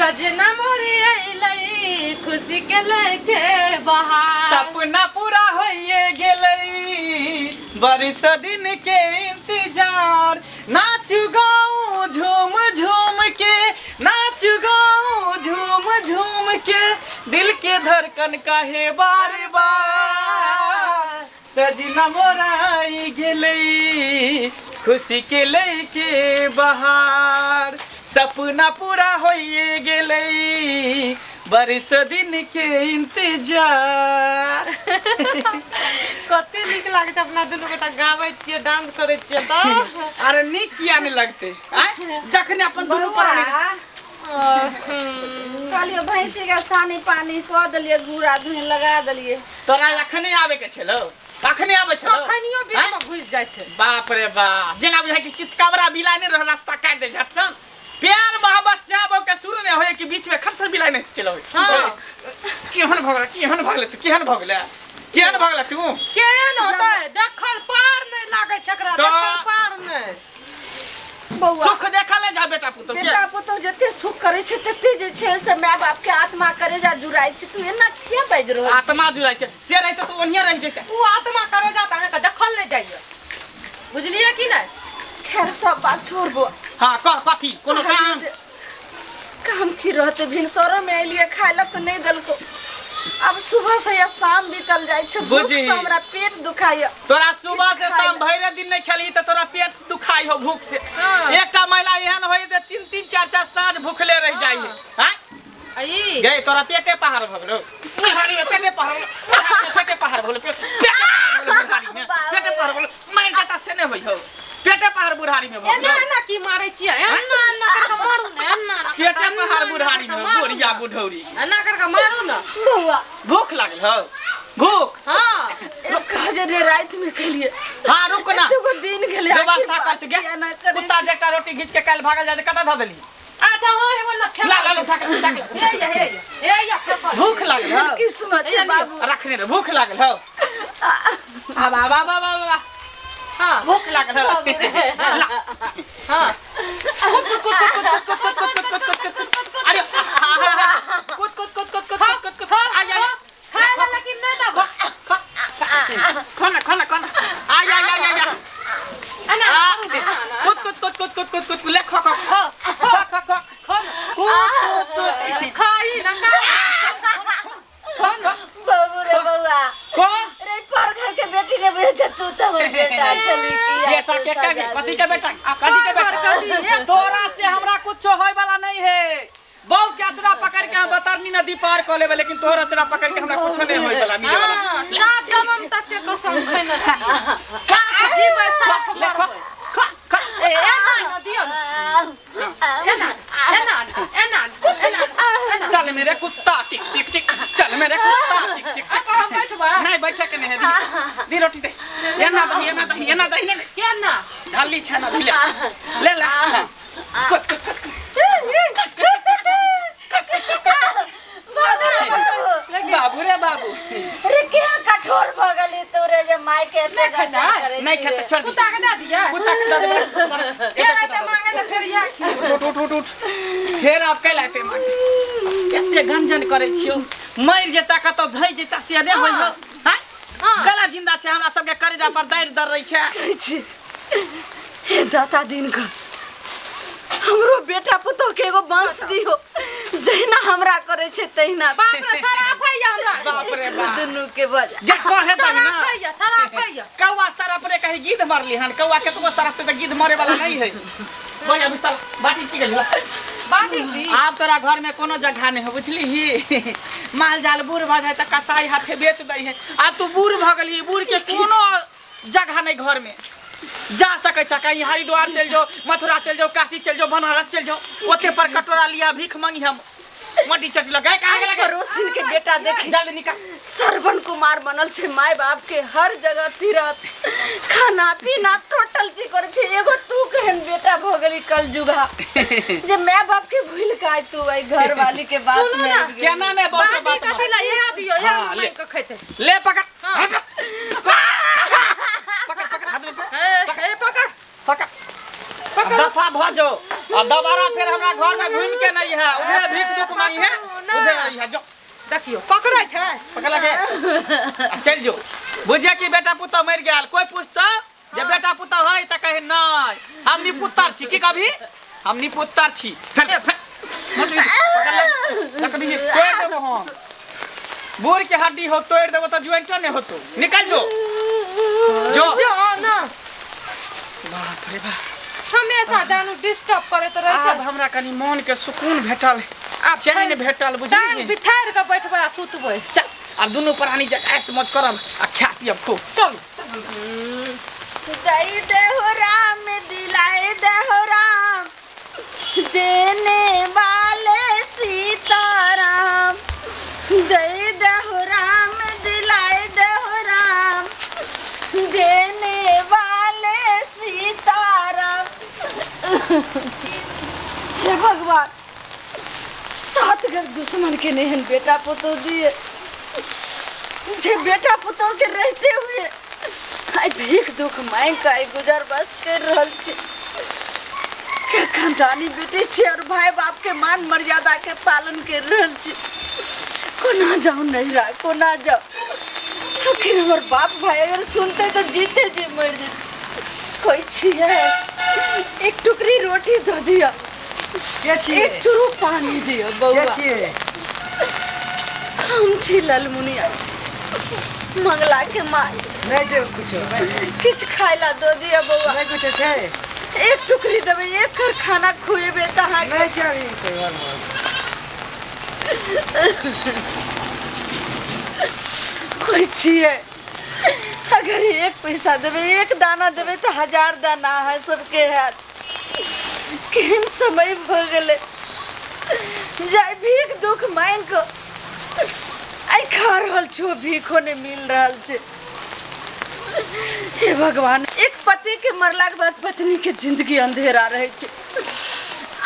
सजना मोरे अइलै खुशी के लेके बहार। सपना पूरा होइए गेलै बरस दिन के इंतजार। नाच गाऊं झूम झूम के, नाच गाऊं झूम झूम के, दिल के धड़कन काहे बार बार। सजना मोरा आई गेलै खुशी के लेके बहार। सपना पूरा होइए गेलै बरस दिन के इंतजार। कते नीक लागै छै अपना दुनू गोटा गाबै छियै, डांस करै छियै तऽ। अरे नीक किया नहीं लगते आँय? जखने अपन दुनू प्राणी कहलियै भैंसी के सानी पानी कऽ देलियै, गुड़ा धुनि लगा देलियै। तोरा अखने आबे के छलो, अखने आबे छलो। कखनियो बीच में घुसि जाइ छै। बाप रे बाप, जेना बुझाय कि चितकबरा बिलाइ नहि रहल, रास्ता काटि दे झटसन। प्यार मोहब्बत से आबो के शुरू नहीं होय कि बीच में खरसर बिलाइ नहीं चलो। हाँ। केहन भऽ गेलै, केहन भऽ गेलै तू, केहन भऽ गेलै, केहन भऽ गेलै तू? केहन होतै, देखल पार नहि लागै छै एकरा, तऽ- देखल पार नहि। बौआ सुख देखल नहि जा बेटा पुतोह के। बेटा पुतोह जते सुख करै छै तते जे छै से माय बाप के आत्मा करेजा जुड़ाइ छै। तू एना किया बाजि रहल छी? आत्मा जुड़ाइ छै से रहितौ तऽ ओनिये रहि जैतै। उ आत्मा करेजा तऽ अहाँके जखल नहि जाइए, बुझलियै कि नहि? खैर सब बात छोड़ बौआ। हाँ कह, कथी कोनो काम? काम की रहते, भिनसरो में एलियै खाय लए तऽ नहि देलको। अब सुबह से या शाम बीतल जाइ छै, भूख बुझी। से हमरा पेट दुखाइए। तोरा सुबह से किछु खाइ शाम लए। भरि दिन नहीं खेलही तऽ तोरा पेट दुखाई हो भूख से। हाँ। एकटा महिला एहन होय जे तीन तीन चार चार साँझ भूखले रह जाइ है। हाँ? आ ई गए तोरा पेटे पहाड़ भऽ गेलौ। बुढ़ारी में पेटे पहाड़ भऽ गेलौ। बुढ़ारी में पेटे पहाड़ भऽ गेलौ। पेटे पहाड़ भऽ गेलौ बुढ़ारी में। पेटे पहाड़ भऽ गेलौ। मरि जेता से नहि होइ हौ। पेटे पहाड़ बुढ़ारी में भऽ एना गेलौ। एना की मारै छियै, एना एना करके मारू ने, एना एना करके, पेटे पहाड़ एना बुढ़ारी करके में मारू बुढ़िया ने। बुढ़ौरी। एना करके मारू ने। बौआ भूख लागल हौ? भूख? हाँ। एक जे रे राति में खेलिए। हाँ रुक ना। एतेको दिन गेलै, आखिर व्यवस्था कर बात छै गे। किया ना करै कुत्ता छी? जे एकटा रोटी घीच के काल्हि भागल जाय कतऽ धऽ देलही? अच्छा हाँ हेबो ना फेंक। ला ला उठा के, उठा के। हे या, हे या, हे या, फेंकल। भूख लागल हौ? किस्मत हे छै बाबू। रखने रे, भूख लागल हौ? आब आब आब आब आब। हाँ। भूख लागल हौ? ला। हाँ। कुद कुद कुद कुद कुद कुद कुद कुद कुद कुद कुद कुद। अरे कुद कुद कुद कुद कुद कुद कुद कुद। आय आय। खाय ला लेकिन नहीं दबो। खाना खाना खाना। आय आय आय आय। एना आ, करू ने, एना, एना। कुद कुद कुद कुद कुद कुद कुद ले खो खो खो, खो खो खो। खो ना। कुद कुद कुद। खाई ना, खाई। खो खो बाबू रे बौआ। खो। रे पर घर के बेटी ने बुझे छै तू तऽ हमर बेटा छली किया बेटा तू के सजा कही, दै कथी के छी? बेटा, कथी के बेटा? कथी, एक तोरा से हमरा कुछो होय वाला नहीं है। बहू के अचरा पकड़ के हम बतरनी नदी पार कऽ लेबै, लेकिन तोहर अचरा पकड़ के हमरा कुछो नहीं होय वाला मिले वाला। हाँ, सात जन्म तक के कसम खैने छियै। सात जीबै, सात ले खो मरबै। खो खो। ए, एना ना दियौ ने। एना, एना, एना, एना, एना। चल मेरे कुत्ता टिक टिक टिक, चल मेरे कुत्ता टिक टिक टिक। एहि पर हम बैठबै? नहीं बैठे के नहीं है, दी दी रोटी दे। एना दही, एना दही, एना दही ने। केना? ढाली छै ना, ले ले ले। कुत कुत कुत बाबू रे बाबू। रे के कठोर भऽ गेली तू रे जे माय के एते नहि खेतै? गंजन करै नहीं छी खेतै, रे। छोड़ दी। कुत्ता के दए दियै? कुत्ता के दऽ देबै। फेर एतै मांगे तऽ फेर इएह खिएबै। उठ उठ उठ उठ। फेर आब कैला एते मांगे? एते गंजन करै छियौ, मरि जेता कतौ धइ जेता से नहि होइ हौ। हाँ? हाँ। गला जिंदा छै, हमरा सबके करेजा पर दारि दर्रै छै। कहै छी, हे दाता दिन का हमरो बेटा पुतोह के एगो वंश दिहो, जहिना हमरा करै छै तहिना। बाप रे, शराब होइया हमरा। बाप रे बाप। दुनू के बजा। जे कहे दही ना। शराब होइया, शराब होइया। कौआ सरप रे कहीं गिद्ध मरली हन, कौआ केतबो सरपते तऽ गिद्ध मरे वाला नहीं है। बोल अभी साला बाटी की गेली? बाटी की? आब तोरा घर में कोनो जगह नहीं हो, बुझली ही? माल जाल बूढ़ भऽ जाए तऽ कसाई हाथे बेच दै है। आ तू बूढ़ भऽ गेलही, बूढ़ के कोनो जगह नहीं घर में जा सकै छ। कहीं हरिद्वार चलि जाओ, मथुरा चलि जाओ, काशी चलि जाओ, बनारस चलि जाओ, ओते पर कटोरा लिया भीख मांगी हम मटी चटी लगा कहाँ गेला गे? पड़ोसिन के बेटा देखी जल्दी निकाल। सरवन कुमार बनल छै, माय बाप के हर जगह तीरथ खाना पीना टोटल चीज करै छै। एगो तू केहन बेटा भऽ गेली कलजुगा जे माय बाप के भूल के आइ तू एहि घर वाली के बात सुनू में ना, आबि गेली। केना ने बाप रे बाटी बाप कथी ला इएह दियौ, इएह हाँ, ले। मांगि कऽ खैतै। ले पकड़। हाँ। पकड़ पकड़ हाथ में पकड़। हे, हे, पकड़। पकड़। पकड़। दफा भऽ जो। आ दोबारा फेर हमरा घर में घूम के नहीं है, उधरे भीख दुख मांगी है, उधरे आई है जो। देखियो पकड़ै छै। पकड़ लगे आ चल जो। बुझिया कि बेटा पुतोह मरि गेल, कोई पूछतो जे बेटा पुतोह है त कहे नहीं हम निपुत्तर छी। की कभी हम निपुत्तर छी। फेर फेर मोटरी पकड़ ले, देखबी तोड़ देबो हम। बूढ़ के हड्डी हो तोड़ देबो त ज्वाइंटो नहीं होतो। निकल जो जो जो ना। बाप रे बाप, हमेशा दानू डिस्टर्ब करैत रहै आब छै। हमरा कनी मन के सुकून भेटल, आब चैन भेटल, टांग बुझलियै? बिथारि के बैठबै आ सुतबै। चल आब दुनू प्राणी जगह ऐश मौज करब आ खा पियब खूब। चल दई देहो राम दिलाए देहो राम, देने वाले सीताराम। दई देहो राम दिलाए देहो राम, देने वाले सीताराम। हे भगवान, सात घर दुश्मन के नेहन बेटा पुतोह दिए, जे बेटा पुतोह के रहते हुए आई भीख दुख मांग के आई गुजर बस कर रहल छी। के खानदानी बेटी छी और भाई बाप के मान मर्यादा के पालन कर रहल छी। कोना जाऊ नैहरा, कोना जाऊ? आखिर हमर बाप भाई अगर सुनते तो जीते जी मर जेते। कोई छियै एक टुकड़ी रोटी दऽ दिअ, के छियै? एक चुरू पानी दिअ के बौआ। छियै? हम छी ललमुनिया मंगला के माय। नहीं छै कुछो। किछु खाय ला दऽ दिअ बौआ। नहीं कुछो छै। एक टुकड़ी देबै, एक कर खाना खुएबै तऽ अहाँके। नहीं छै अभी कोई घरमे। कोई छियै अगर एक पैसा देबै, एक दाना देबै तऽ 1000 दाना अहाँ सबके हैत। केहन समय भऽ गेलै, जाय भीख दुख मांगि कऽ आइ खा रहल छौ, भीखो नहि मिल रहल छै। हे भगवान, एक पति के मरला के बाद पत्नी के जिंदगी अंधेरा रहै छै।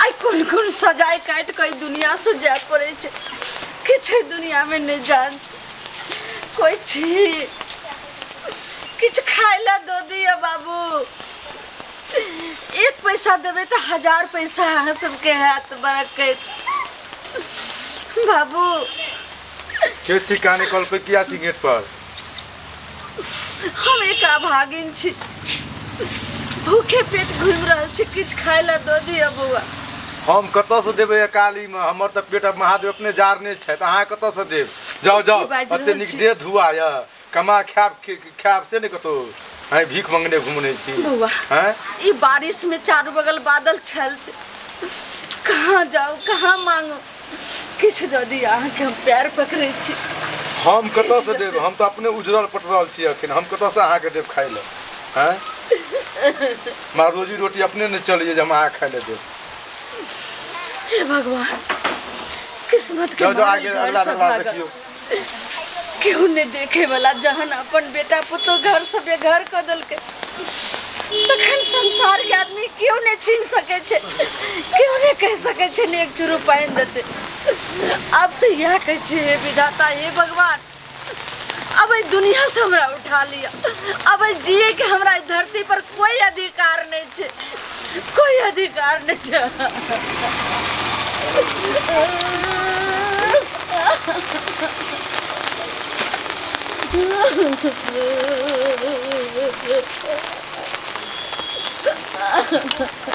आइ कोन कोन सजाय काटि कऽ एहि दुनिया से जाय पड़ै छै। किछु एहि दुनिया में नहि जान छै। कोई छी किछु खाय ला दऽ दिअ बाबू। एक पैसा देबै तऽ 1000 पैसा अहाँ सबके हैत बरकत। बाबू के छी काने कल पे किया छी गेट पर? हम एक अभागिन छी, भूखे पेट घूमि रहल छी, किछु खाय ला दऽ दिअ बौआ। हम कतऽ से देबै अकाली में? हमर तऽ पेट महादेव अपने जारने छथि, अहाँ कतऽ से देब? जाओ जाओ, की बाजि एते रहल नीक छी? देह धुआ यऽ, कमा खायब खायब से नहि कतौ आँय भीख मंगने घुमने छी। बौआ, आँय? ई बारिश में चारू बगल बादल छल छै, कहाँ जाऊ कहाँ मांगू? किछु दऽ दिअ, अहाँके हम पैर पकड़ै छी। हम कतऽ से देब? हम तऽ अपने उजरल पटरल छी अखन, हम कतऽ से अहाँके देब खाय लए? आँय? हमरा रोजी रोटी अपने नहि चलैए जे हम अहाँ खाय लए देब। हे भगवान, किस्मत के जाओ जाओ मारल आगे घर अगला से अगला भागल। देखियौ। केहू नहि देखे वाला, जहन अपन बेटा पुतोह घर से बेघर कऽ देलकै तखन संसार के आदमी केओ नहि चिन्ह सकै छै, केओ नहि कहि सकै छै ने एक चूरू पानि देतै। आब तऽ इएह कहै छियै, हे विधाता, हे भगवान, अब एहि दुनिया से हमरा उठा लिअ। अब एहि जिए के हमरा एहि धरती पर कोई अधिकार नहीं छै, कोई अधिकार नहीं छै।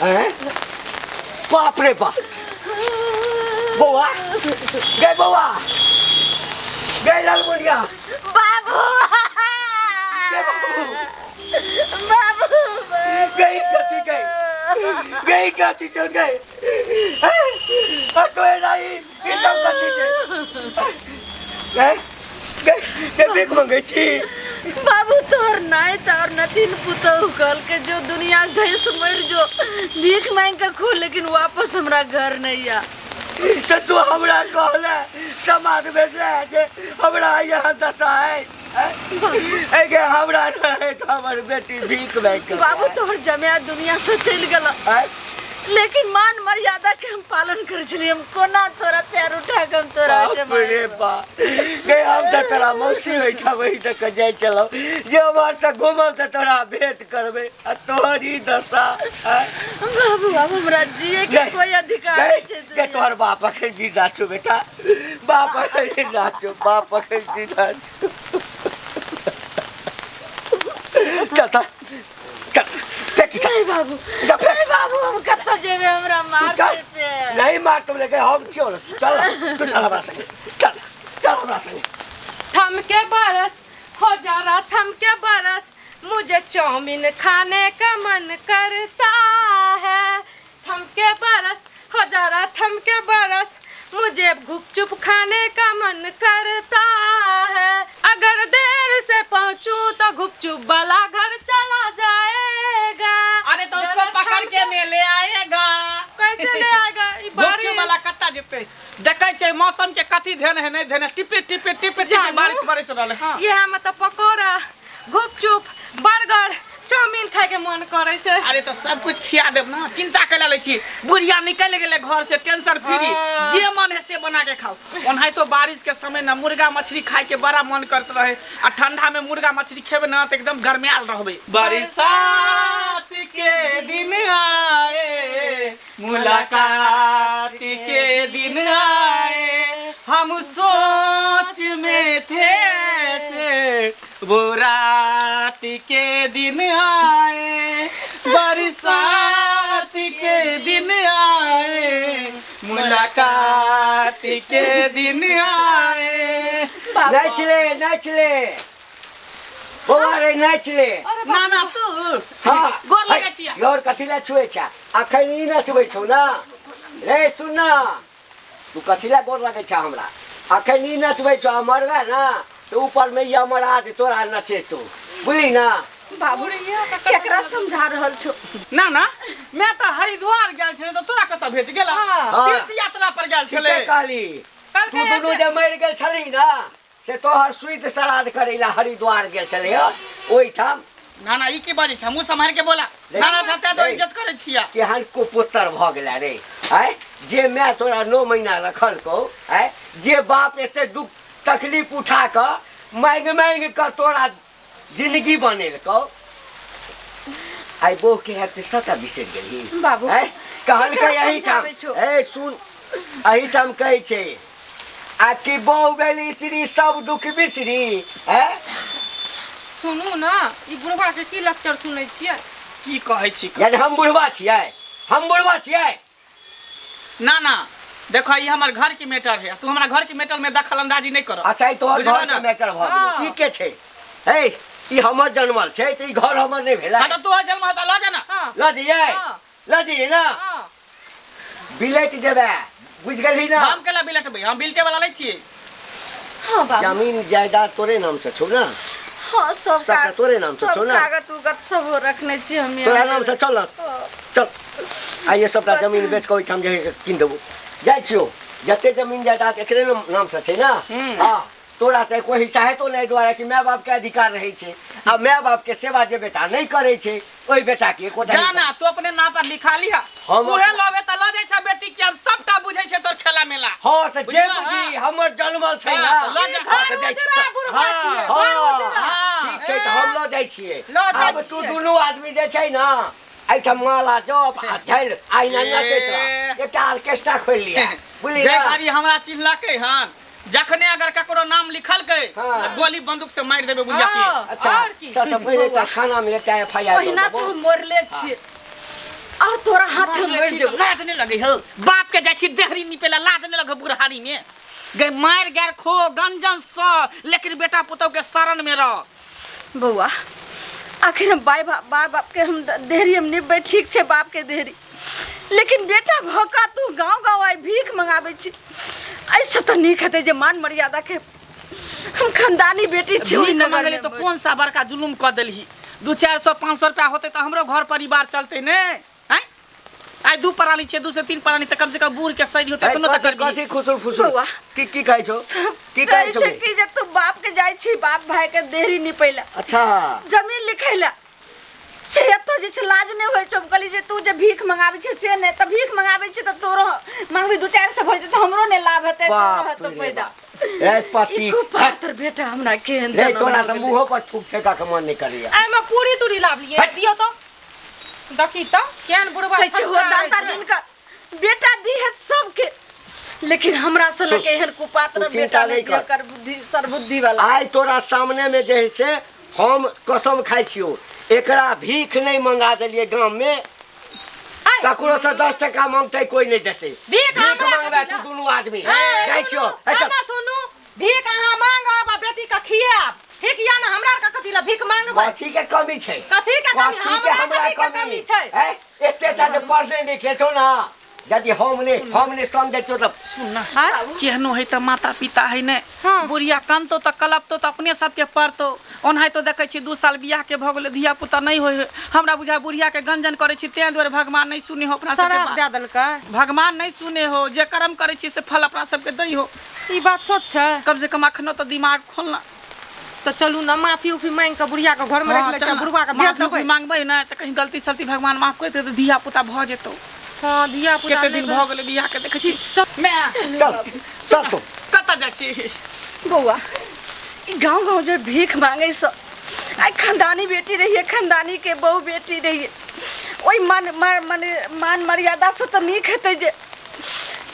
हैं? बाप रे बाप, बौआ गए, बौआ गए, लालमुनिया बाबू गए, बाबू बाबू गई, कथी गई गई, कथी चल गई हैं? तो नहीं ई सब कथी छै? गए गए गए, भीख मंगै छी? बाबू तोहर नाय और नतिन पुतोहु कहलकै जो दुनिया धैस मरि जो, भीख मांगि के खो, लेकिन वापस हमरा घर नहीं आ। तऽ तू हमरा कहले, समाद भेजले जे हमरा यहाँ दशा है एगे, हमरा रहे तऽ हमर बेटी भीख मांगि कऽ बाबू तोहर जमाय दुनिया से चलि गेल। आँय? लेकिन मान मर्यादा के हम पालन करै छलियै। हम कोना तोरा पैर उठा के हम तोरा बाप रे बाप, गे हम तऽ तोरा मौसी ओहिठाम वही दऽ कऽ जाइ छलहुँ जे उम्हर से घूमब तऽ तोरा भेंट करबै आ तोहर ई दशा आँय? बाबू, आब हमरा जिए के गै, कोई अधिकार गै, नहीं छै गै दुनिया। तोहर बाप अखन जिंदा छौ बेटा, बाप अखन जिंदा छौ, बाप अखन जिंदा छौ। चल तऽ चल, फेंक चल। नहीं बाबू, जा फेंक। नहीं बाबू, हम कतऽ जेबै? हमरा तू मार चल। देते। नहीं मार तुम लेके हम छियौ ने। चल तू, चल हमरा संगे, चल चल हमरा संगे। थम के बरस हो जा रहा, थम के बरस, मुझे चाउमीन खाने का मन करता है। थम के बरस हो जा रहा, थम के बरस, मुझे गुपचुप खाने का मन करता है। अगर देर से पहुंचूं तो गुपचुप वाला घर चला जाएगा। अरे तो उसको पकड़ के में ले आएगा। कैसे ले आएगा? ई गुपचुप बारिश वाला कत्ता जेतै? देखै छै मौसम के कथी ध्यान है, नहीं ध्यान है। टिपे टिपे टिपे टिपे जानू। बारिश बरस रहल है। हाँ। ये मतलब पकौड़ा, गुपचुप, बर्गर, चाउमीन खाए के मन करे छै। अरे तो सब कुछ खिया देब ना, चिंता कैला लै छी? बुढ़िया निकल गेलै घर से, टेंशन फ्री। हाँ। जे मन है से बना के खाओ। ओनाहितो बारिश के समय ना मुर्गा मछली खाए के बड़ा मन करत रहे आ ठंडा में मुर्गा मछली खेबे ना तो एकदम गरमायल रहबे। बरसात के दिन आए, मुलाकात के दिन आए, हम सोच में थे ऐसे, वो रात के दिन आए। बरसात के दिन आए, मुलाकात के दिन आए। नाच ले, नाच ले बौआ रे, नाच ले। ना ना, तू हाँ। गोर लगै छियै। गोर कथी लए छुए छ? अखन ई नचबै छौ ना रे। सुन ना, तू कथी लए गोर लगै छ हमरा? अखन ई नचबै छौ, मरबे ना तऽ ऊपर में यमराज तोरा नचेतौ, बुझली ना? बाबू, केकरा समझा रहल छौ? ना ना, मैं तऽ हरिद्वार गेल छलै तऽ तोरा कतऽ भेट गेला? हाँ। तीर्थ यात्रा पर गेल छलै। ठीके कहली। कल तू दुनू जे मरि गेल छलही ना से तोहर सुइत श्राद्ध करै ला हरिद्वार गेल छलै हँ ओहिठाम। ना ना, ई की बाजै छै? मुँह सम्हारि के बोला। ना ना, छते तो इज्जत करै छियै। केहन कुपुत्र भऽ गेला रे आँय, जे माय तोरा 9 महीना रखलकौ आँय, जे बाप एते दुख तकलीफ उठा कऽ मांगि मांगि कऽ तोरा जिंदगी बनेलकौ, आइ बौह के हेतै सबटा बिसरि गेलही? बाबू, आँय, कहलकै केकरा एहिठाम समझाबै छौ? ए सुन, एहिठाम कहै छै आ कि बहु भेली श्री सब दुख बिसरी। आँय, सुनू ना, ई बुढ़वा के की लेक्चर सुनै छियै? की कहै छी? यानी हम बुढ़वा छियै? हम बुढ़वा छियै? ना ना, देखो, ई हमर घर के मैटर है, तू हमरा घर के मैटर में दखल अंदाजी नहीं कर। अच्छा, ई तोहर बुझलहो घर के ना? मैटर भऽ गेलौ। हाँ। ई के छै? हे, ई हमर जनमल छै तऽ ई घर हमर नहि भेलै? हाँ, तो तू जन्म है तो लऽ जा ना। हाँ। लऽ जइयै? हाँ। लऽ जइयै ना? हाँ। बिलटि जेबै, बुझि गेलही ना? हम केला बिलटबै? हम बिलटे वाला लै छियै। हाँ बाबू। जमीन जायदाद तोरे नाम से छौ ना? हाँ, सब सबटा तोरे नाम से सब छौ ना? कागज उगत सब रखने छी हम यहाँ। तोरा नाम से। चल ना। हाँ। चल, आइए सबटा जमीन बेच कऽ ओहिठाम जे है से कीन देबो। जाइ छियौ, जते जमीन जायदाद एकरे नाम से छै ना। हाँ, तोरा तऽ कोई हिस्सा हेतौ नहि, एहि दुआरे कि माय बाप के अधिकार रहै छै आ माय बाप के सेवा जे बेटा नहि करै छै ओहि बेटा के एकोटा जा हिस्सा ना, तू अपने नाम पर लिखा लिहा। हम उहे लबे तऽ लऽ जाइ छै बेटी के। हम सबटा बुझै छै तोर खेला मेला। हाँ, तऽ जे बुझलह? बुझी, हमर जनमल छै हाँ, ना। तऽ लऽ जा। हाँ, तऽ जाइ छी, उजरा चल। बुढ़वा हाँ, छियै, हाँ, घर उजरा। हाँ। ठीक छै, तऽ हम लऽ जाइ छियै। लऽ जाइ आब तू छियै। दुनू आदमी जे छै ना एहिठाम माला जप आ झैल आइना नचैत रह, एकटा ऑर्केस्ट्रा खोलि लिअ, बुझली जे ना? घड़ी हमरा चिन्हलकै हन, जखने अगर ककरो नाम लिखलकै हाँ। तऽ गोली बंदूक से मारि देबै बुढ़िया के। हाँ, अच्छा। और की? सबसँ पहिले एकटा थाना में एकटा एफ I R. पहिना तो हम मरले छियै और तोरा हाथ में मरि जेबो। लाज नहीं लगे हो? बाप के जाइ छी देहरी निपेला, लाज नहीं लगे? बुढ़ारी में गए मार गैर खो गंजन स, लेकिन बेटा पुतोह के शरण में रह। बौआ, आखिर हम बाय बाप बाय बाप के हम देहरी हम निभबै, ठीक छै बाप के देहरी, लेकिन बेटा भऽ कऽ तू गाँव गाँव आइ भीख मंगाबै छी, एहिसँ तऽ नीक हेतै जे मान मर्यादा के हम खानदानी बेटी छी ओहि भीख नगर मंगली में। तो कौन सा बड़का जुलुम कऽ देलही? 200-400 500 रुपया होते तऽ हमरो घर परिवार चलते ने। आँय, आइ दू प्राणी छियै, 2 से 3 प्राणी तऽ कम से कम बूढ़ के शरीर होते तऽ तऽ कथी करबी। कथी खुसुर फुसुर? बौआ। की की कहै छौ? की कहै कहै छौ छै गे? कि जे तू बाप के जाइ छी, बाप भाई के देहरी निपैला, अच्छा, जमीन लिखैला, से एतऽ जे छै लाज नहि होइ छौ। हम कहली जे तू जे भीख मंगाबै छै से नहि, तऽ भीख मंगाबै छै तऽ तोरो मंगबी 2-4 सौ भऽ जेतै तऽ हमरो नहि लाभ हेतै, तोरो बाप हेतौ रे फायदा। बाप। ए पति ई कुपात्र बेटा हमरा केहन रे जनम तोरा भऽ तऽ गेलै। मुँहो पर थूक फेंका के मन नहि करैया। एहिमे पूरी तूरी लाबलियै, दियौ तऽ देखी तऽ केहन बुढ़बा कहै छै हो थक्का दाता रहै छै। दिन का बेटा दी है सबके, लेकिन हमरा से लगे एहन कुपात्र तू चिंता बेटा नहि नहि कर। कर बुद्धि सर्वबुद्धि वाला। आइ तोरा सामने में जे है से हम कसम खाइ छियौ, एकरा भीख नहि मंगा देलियै गाम में, आइ, ककरो से 10 टका मांगते कोई नहीं देते। भीख भीख हमरा मांगबे कथी तू लए? दुनू आदमी ए, जाइ छियौ। सुनू, ए, चल। एना सुनू, भीख अहाँ मांगब आ बेटी के खियाब, ठीक या ना? हमरा आरके कथी लए भीख मांगबै? कथी के कमी छै? कथी के कमी? कथी के हमरा हमरा कथी के कमी कमी छै? ए, एते टा जे पढ़ने लिखले छौ ना, यदि हम नहि संग दैतियौ तऽ सुन ना, आँय? केहनो है तऽ माता पिता है ने। हाँ। बुढ़िया कनतो तऽ कलपतो तऽ अपने सबके पड़तो। ओनाहितो देखै छी 2 साल बियाह के भऽ गेलै, धिया पुता नहि होइ है। हमरा बुझाय बुढ़िया के गंजन करै छी तें दुआरे भगवान नहि सुने हो अपना सबके शराब बात। दए देलकै। भगवान नहि सुने हो, जे कर्म करै छी से फल अपना सबके दै हो। ई बात सच छै। कम से कम अखनो तऽ दिमाग खोलना। तऽ चलू ने, माफी उफी मांगि कऽ बुढ़िया के घर में हाँ, राखि लै चल छियै, ना। बुढ़वा के भेज माफी देबै। उफी मांगबै ने तऽ कहीं गलती सलती भगवान माफ करतै तऽ धिया पुता भऽ जेतौ। हँ, धिया पुता कते दिन भऽ गेलै बियाह के, देखै छी। चल। मैं चल चल तू। कतऽ जाइ छी? बौआ, ई गाँव गाँव जे भीख मांगे सँ आइ खानदानी बेटी रहिए, खानदानी के बहु बेटी रहिए, ओहि मान मान मान मर्यादा से तऽ नीक हेतै जे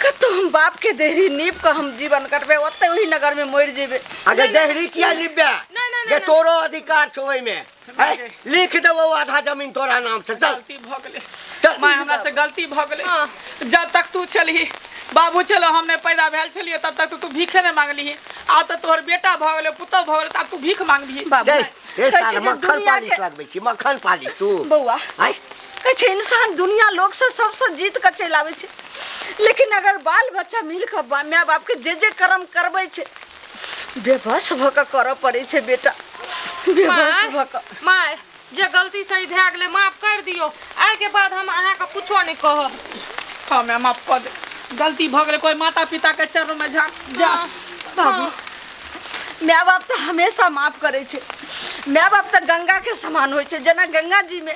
कतौ हम बाप के देहरी नीप कऽ हम जीवन कटबै, ओतै ओहि नगर में मरि जेबै। अगे देहरी किया निब्बे? नहीं, नहीं, जे नहीं। तोरो अधिकार छौ ओहिमे, हैं? लिख देबौ आधा जमीन तोरा नाम से। चल। गलती भऽ गेलै। चल। माय, हमरा से गलती भऽ गेलै। हाँ। जब तक तू छलही, बाबू छलो, हम नहि पैदा भेल छलियै, तब तक तू भीखे नहि मांगलिही। आब तऽ तोहर बेटा भऽ गेलै, पुतोह भऽ गेलै, तऽ आब तू भीख मांगबिही? बाबू, रे रे कहै छै साला जे मक्खन दुनिया पालिश के लगबै छी, मक्खन पालिश तू। बौआ, आइ कहै छै इंसान दुनिया लोक से सबसे जीत कऽ चलि आबै छै, लेकिन अगर बाल बच्चा मिल कऽ माय बाप के जे जे कर्म करबै छै बेबस भऽ कऽ करऽ पड़ै छै बेटा, बेबस भऽ कऽ। माय, जे गलती सही भए गेलै माफ कर दियौ। आइ के बाद हम अहाँके कुछो नहि कहब। हाँ मैं माफ कऽ दे, गलती भऽ गेलै। कोई माता पिता के चरण में जा जा। बाबू, माय बाप तऽ हमेशा माफ करै छै। माय बाप तऽ गंगा के समान होइ छै, जेना गंगा जी में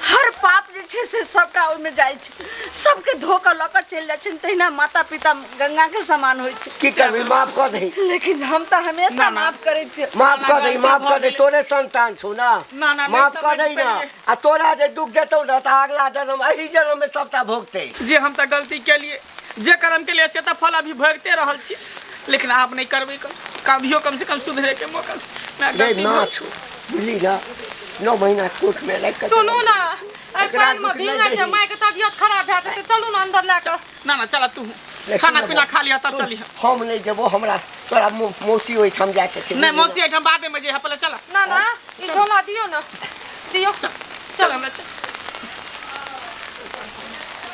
हर पाप जे छै से सबटा ओहिमे जाइ छै, सबके धो कऽ लऽ कऽ चलि जाइ छै, तहिना माता पिता गंगा के समान होइ छै। की करबी, माफ कऽ दही। लेकिन हम तऽ हमेशा ना, ना। माफ करै छियै। माफ कऽ दही, माफ कऽ दही, गलती भऽ तोरे संतान छौ ना। ना, ना, नहि माफ कऽ समझ दही ना। पेलियै। आ तोरा जे दुख देतौ ना तऽ अगला जन्म, एहि जन्म में सबटा भोगतै। जे हम तऽ गलती केलिए, जे कर्म के लिए से तऽ फल अभी भोगते रहल छी, लेकिन आब नहीं करबै। कभियो कम से कम सुधरे के मौका मैं रे गलती ना भऽ- छौ, बुझली ना, 9 महीना कोख में राखि कऽ सुनू ना, एहि एकरा पानिमे दुख नहि भींगै छै, दही। मायके तबियत खराब भए जेतै। चलू ने अंदर लए कऽ। ना ना, चला तू, नहीं, खाना सुन पीना ना, खा लिया तब सुन, चलिह। हम नहीं जेबो, हमरा तोरा मौसी ओहिठाम जाके छै। नहीं, मौसी एहिठाम बादे में जे है, पहले चला। ना ना, ई झोला दियौ ना, दियौ। चल चल, हमरा चल।